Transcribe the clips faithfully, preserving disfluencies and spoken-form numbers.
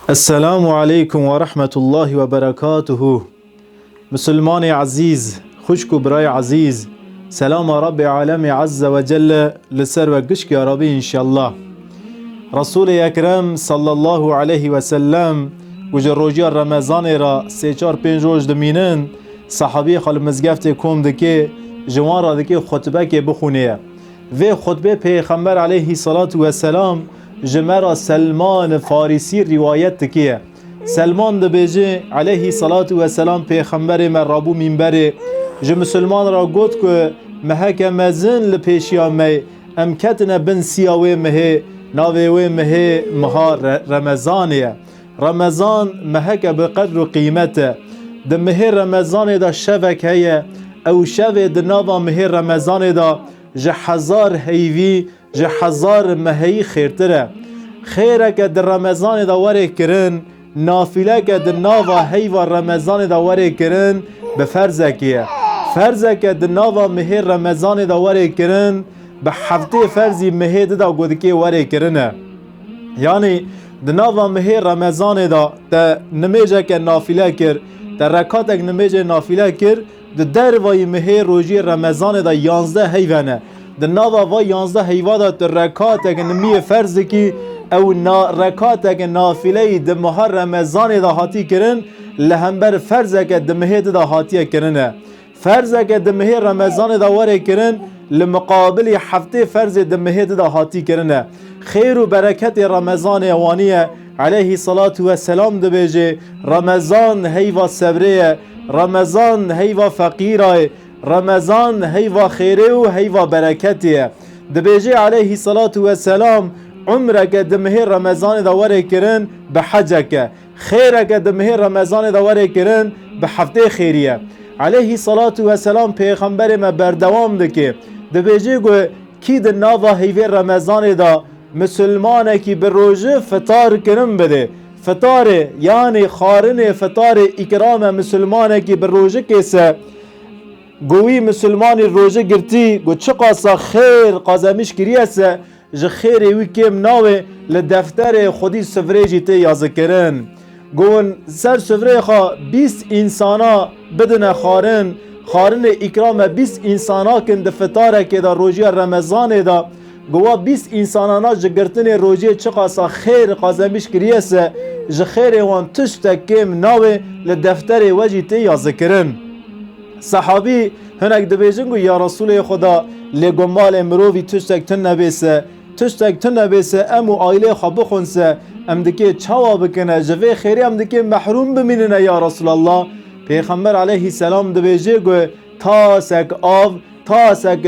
Esselamu aleykum ve rahmetullahi ve berekatuhu. Misilmanê ezîz, xwişk û birayê ezîz, selama Rabbê Alemê Azze ve Celle li ser we gişk ya Rabbî înşallah. Resûlê Ekrem sallallahu aleyhi ve sellem ku ji rojiya Remezanê re sê çar pênc roj dimînin, sahabiyê xwe li mizgeftê kom dike, ji wan re dike xutbekê bixwîne ye. Vê xutbê Pêxember aleyhî salatu weselam ji me re Selman Farîsî rîwayet dikiye. Selman dibêje, aleyhî salatu weselam Pêxemberê me rabû mînberê, ji misilman re got ku meheke mezin li pêşiya me ye, em ketine bin siya wê mehê, navê wê mehê meha Re-, Remezanê ye. Remezan meheke bi qedr û qîmet e. Di mehê Remezanê de şevek heye, ew şevê di nava mehê Remezanê de ji hezar heyvî, ji hezar meheyî xêrtir e. Xêreke di Remezanê de were kirin, nafîleke di nava heyva Remezanê de were kirin, bi ferzekê ye. Ferzeke di nava mehê Remezanê de were kirin, bi heftê ferzî mehê di de ku dikê were kirine. Yanî di nava mehê Remezanê de te nimêjeke nafîle kir, te rekatek nimêjê nafîle kir, di dervayî mehê rojiyê Remezanê de yanzdeh heyve ne. Di nava va yanzdeh heyva de tu rekatek nimiyê ferz dikî, ew na-, rekatek nafîleyî di meha Remezanê de hatî kirin, li hember ferzeke di mehê di de hatiye kirine. Ferzeke di mehê Remezanê de were kirin, li miqabilî heftê ferzê di mehê di de hatî kirine. Xêr û bereketê Remezanê wanî ye. Aleyhî salatu weselam dibêje, Remezan heyva sebrê ye, Remezan heyva feqîra ye, Remezan heyva xêrê û heyva bereketê ye. Dibêje aleyhî salatu weselam, umreke di mehê Remezanê de were kirin, bi hecek e. Xêreke di mehê Remezanê de were kirin, bi heftê xêrî ye. Aleyhî salatu weselam Pêxemberê me berdewam dike. Dibêje ku kî di nava heyvê Remezanê de misilmanekî bi roji fitar kirin bide. Fitarê, yanî xwarinê fitarê îkrame misilmanekî bi rojikê se, ku wî misilmanî roji girtî, ku çiqasa xêr qazemîş kiriye se, ji xêrê wî kêm nawe, li defterê Xwedî sifrê jî tê yazikirin. Got, ser sifrê xwe bîst însana bidine xwarin, xwarinê îkrame bîst însana kin di fitarekê de rojiya Remezanê de, got, wa bîst însanana ji girtinê rojiyê çiqasa xêr qazemîş kiriye se, ji xêrê wan tiştek kêm nawe, li defterê we jî tê yazikirin. Sehabî hinek dibêjin ku ya Resûlê Xuda, lê ku malê mirovî tiştek tune bê se, tiştek tune bê se, em û aîlê xwe bixwin se, em dikê çawa bikine, ji vê xêrê em dikê mehrûm bimînine ya Resûlallah? Pêxember aleyhî selam dibêje ku tasek av, tasek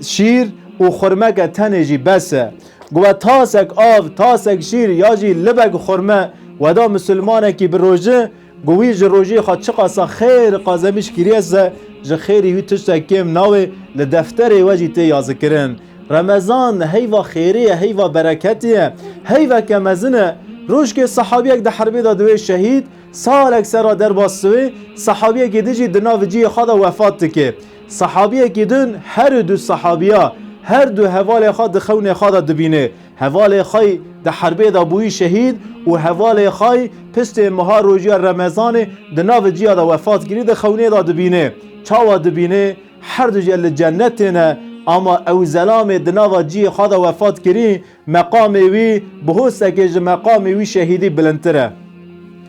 şîr û xurmeke tenê jî bes e. Ku we tasek av, tasek şîr ya jî libek xurme we da misilmanekî bi roji, ku wî ji rojê xwe çiqasa xêr qazemîş kiriye se, ji xêrî wî tiştek kêm nawe, li defterê we jî tê yazikirin. Remezan heyva xêrê ye, heyva bereketê ye, heyveke mezin e. Rojkê sehabiyek di herbê de diwê şehîd, salek ser re derbas diwê, sehabiyekî din jî di nav cihê xwe de wefat dike. Sehabiyekî din her du sehabiya, her du hevalê xwe di xewnê xwe de dibîne. Hevalê xwe di herbê de bûyî şehîd û hevalê xwe piştê meha rojiya Remezanê di nav ciya de wefat kirî, di xewnê de dibîne. Çawa dibîne? Her du jî li cennetê ne, ama ew zelamê di nava cihê xwe de wefat kirî, meqamê wî bi hostekê ji meqamê wî şehîdî bilindtir e.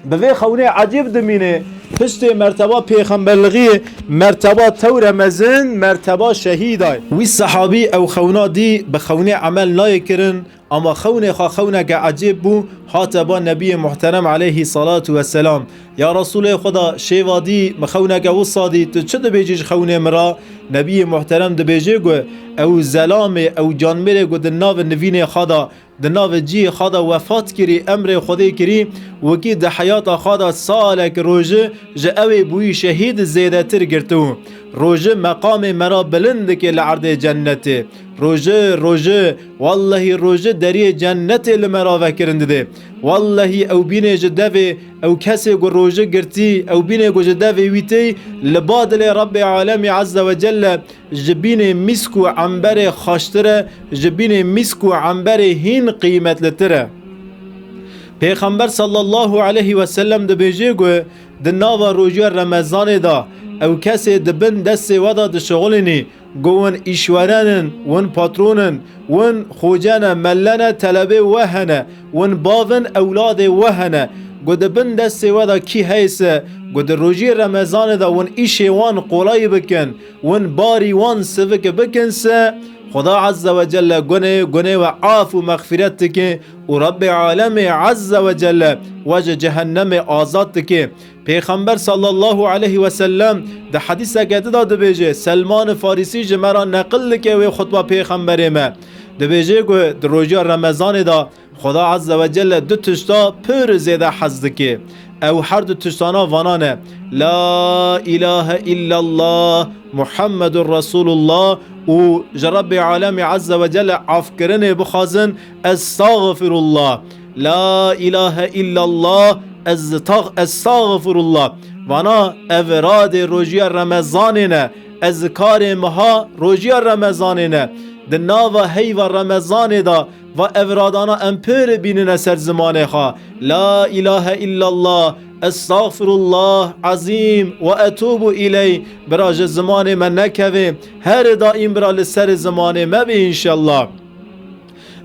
Bi vê xewnê ecêb dimîne, piştê merteba pêxemberlixiyê, merteba tewre mezin, merteba şehîda ye. Wî sehabî ew xewna dî, bi xewnê emel nayê kirin, ama xewnê xwe xewneke ecêb bû, hate ba Nebiyê Muhterem aleyhî salatu weselam. Ya Resûlê Xuda, şêva dî, min xewneke wisa dî, tu çi dibêjî ji xewnê min re? Nebiyê Muhterem dibêje ku ew zelamê, ew canmêrê ku di nav nivînê xwe de, di nav cihê xwe de wefat kirî, emrê Xwedê kirî, wekî di heyata xwe de salek roji ji ewê bûyî şehîd zêdetir girtibû. Roji meqamê me re bilind dike li erdê cennetê. Roji, roji, wallahî roji deriyê cennetê li me re vekirin dide. Wallahî ew bînê ji devê, ew kesê ku roji girtî, ew bînê ku ji devê wî tê, li ba dilê Rebbê Alemî Azze ve Celle ji bînê mîsk û emberê xweştir e, ji bînê mîsk û emberê hîn qîmetlitir e. Pêxember sallallahu aleyhi ve sellem dibêje ku di nava rojiya Remezanê de ew kesê di bin destê we de dişixulînî, ku win îşweren in, win patron in, win xoce ne, melle ne, telebê we hene, win bav in, ewladê we hene, ku di bin destê we de kî heyse, ku di rojiyê Remezanê de win îşê wan qolay bikin, win barî wan sivik bikin se, Xuda Azze ve Celle gunê, gunê we af û mexfîret dike û Rabbê Alemê Azze ve Celle we ji cehennemê azad dike. Pêxember sallallahu aleyhi ve sellem di hedîseke di de dibêje, Selman Farîsî ji me re neqil dike wê xutba Pêxemberê me. Dibêje ku di rojiya Remezanê de Xuda Azze ve Celle du tişta pir zêde hez dike. Ew her du tiştana vana ne. La ilahe illallah Muhammedur Resulullah û ji Rabbê Alemê Azze ve Celle afkirinê bixwazin, Estağfirullah. La ilahe illallah, ez tag-, estağfirullah. Vana evradê rojiya Remezanê ne, ezkarê miha rojiya Remezanê ne. Di nava heyva Remezanê de va evradana em pir bînine ser zimanê xwe. La ilahe illallah, estağfirullah azîm ve etûbu ileyh. Bira ji zimanê me nekeve, her daîm bira li ser zimanê me be înşellah.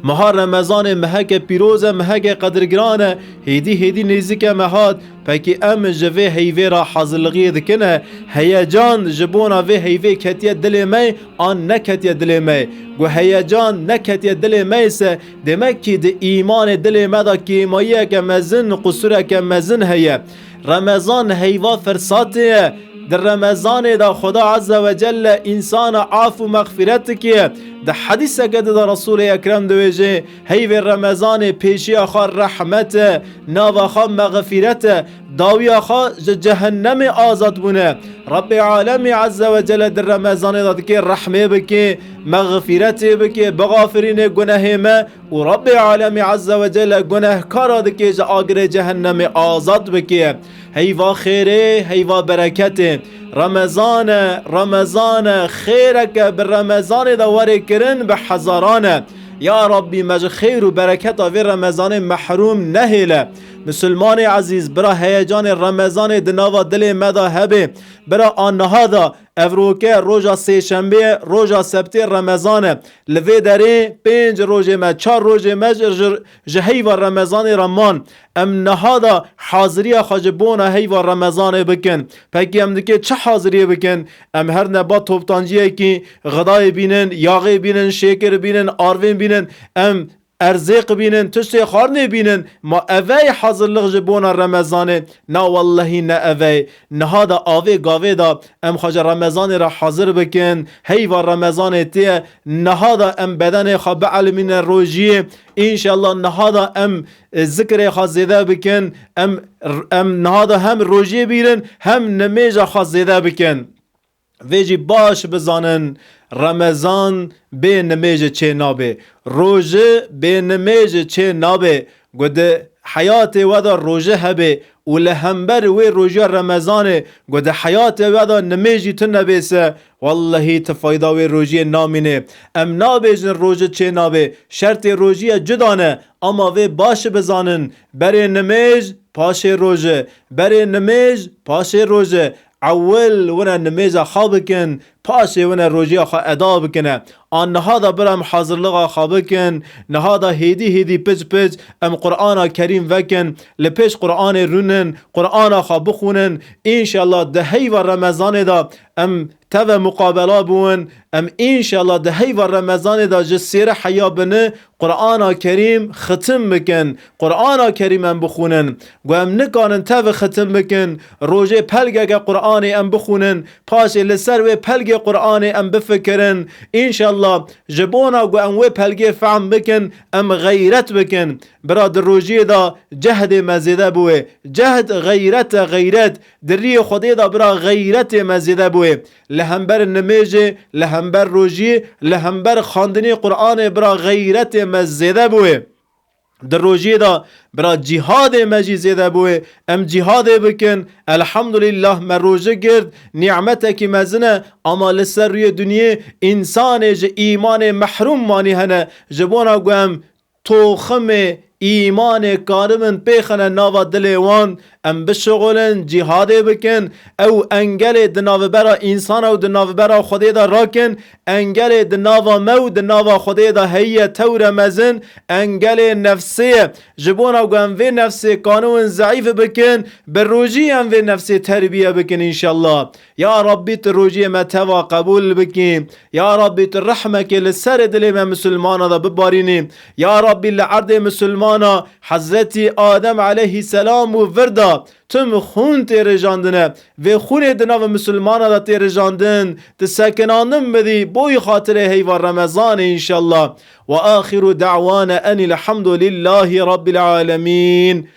Meha Remezanê meheke pîroz e, meheke qedirgiran e, hêdî hêdî nêzîke me hat. Pekî em ji vê heyvê re hazirlixiyê dikine, heyecan ji bona vê heyvê ketiye dilê me an neketiye dilê me? Ku heyecan neketiye dilê me ise, demek kî di îmanê dilê me de kêmayiyeke mezin, qusureke mezin heye. Remezan heyva firsatê ye. Di Remezanê de Xuda Azze ve Celle însana af û mexfîret dike. Di hedîseke di de Resûlê Ekrem dibêje, heyvê Remezanê pêşiya xwe rehmet e, nava xwe mexfîret e, dawiya xwe ji cehennemê azad bûne. Rabbê Alemê Azze ve Celle di Remezanê de dike rehmê bike, mexfîretê bike, bixafirîne gunehê me û Rabbê Alemê Azze ve Celle gunehkara dike ji agirê cehennemê azad bike. Heyva xêrê, heyva bereketê. Remezan e, Remezan e, xêreke bi Remezanê de werê kirin bi hezaran e. Ya Rabbî, me ji xêr û bereketa vê Remezanê mehrûm nehêle. Misilmanê ezîz, bira heyecanê Remezanê di nava dilê me de hebe. Bira a niha de, evroke roja sêşembê ye, roja sebtê Remezan e. Li vê derê pênc rojê me, çar rojê me ji, ji, ji heyva Remezanê re man. Em niha de haziriya xwe ji bona heyva Remezanê bikin. Pekî em dike çi haziriyê bikin? Em her neba toptanciyekî xidayê bînin, yaxê bînin, şêkir bînin, arvên bînin. Em erzêq bînin, tiştê xwarinê bînin. Ma evey hazirlik ji bona Remezanê? Na wellehî ne evey. Niha de avê gavê de em xwe ji Remezanê re hazir bikin. Heyva Remezanê tê ye. Niha de em bedenê xwe bielimîne rojiyê. Înşallah niha de em, e, zikrê xwe zêde bikin. Em, em niha de hem rojiyê bîrin, hem nimêja xwe zêde bikin. Vê jî baş bizanin, Remezan bê nimêj çê nabe. Roje bê nimêj çê nabe. Ku di heyatê we de roje hebe û li hember wê rojiya Remezanê ku di heyatê we de nimêjî tu nebê se, wellehî tu fayda wê rojiyê namîne. Em nabêjin roje çê nabe. Şertê rojiye cuda ne. Ama vê baş bizanin. Berê nimêj, paşê roje. Berê nimêj, paşê roje. Ewil wine nimêja xwe bikin, paşê wine rojiya xwe eda bikine. A niha de bira em hazirliga xwe bikin, niha de hêdî hêdî piç piç em Qur'ana Kerîm vekin, li pêş Qur'anê rûnin, Qur'ana xwe bixwînin. Înşallah di heyva Remezanê de em teve muqabela bûn, em înşallah di heyva Remezanê de ji sêre heya bini Qur'ana Kerîm xitim bikin, Qur'ana Kerîm em bixwînin. Ku em nikanin tevî xitim bikin, rojê pelgeke Qur'anê em bixwînin, paşê li ser wê pelgê Qur'anê em bifikirin. Înşallah ji bona ku em wê pelgê fehm bikin, em xeyret bikin. Bira di rojiyê de cehdê me zêde bûye. Cehd xeyret e, xeyret. Di riyê Xwedê de bira xeyretê me zêde bûye. Li hember nimêjê, li hember rojiyê, li hember xwendinê Qur'anê bira xeyretê me zêde bûye. Di rojiyê de bira cîhadê me jî zêde bûye. Em cîhadê bikin. Elhamdulillah me roje girt. Nîmetekî mezin e. Ama li ser rûyê dinyê însanê ji îmanê mehrûm manî hene. Ji bona ku em toximê îmanê karibin pêxine nava dilê wan, em bişixulin, cîhadê bikin, ew engelê di navbera însan û di navbera Xwedê de rakin, engelê di nava me û di nava Xwedê de heye tewre mezin, engelê nefsê ye. Ji bona ku em vê nefsê kanûn zeîf bikin, bi rojî em vê nefsê terbiye bikin înşallah. Ya Rabbî, tu rojiyê me teva qebûl bikî. Ya Rabbî, tu rehmekê li serê dilê me misilmana de bibarînî. Ya Rabbî, li erdê misilmana Hezretî Adem aleyhisselam û vir de tim xûn tê rêjandine. Vê xûnê di nav misilmana de tê rêjandin, tu sekinandin bidî, bo yî xatirê heyva Remezanê înşallah. Ve axiru da'wana enil hamdu lillahi rabbil alemin.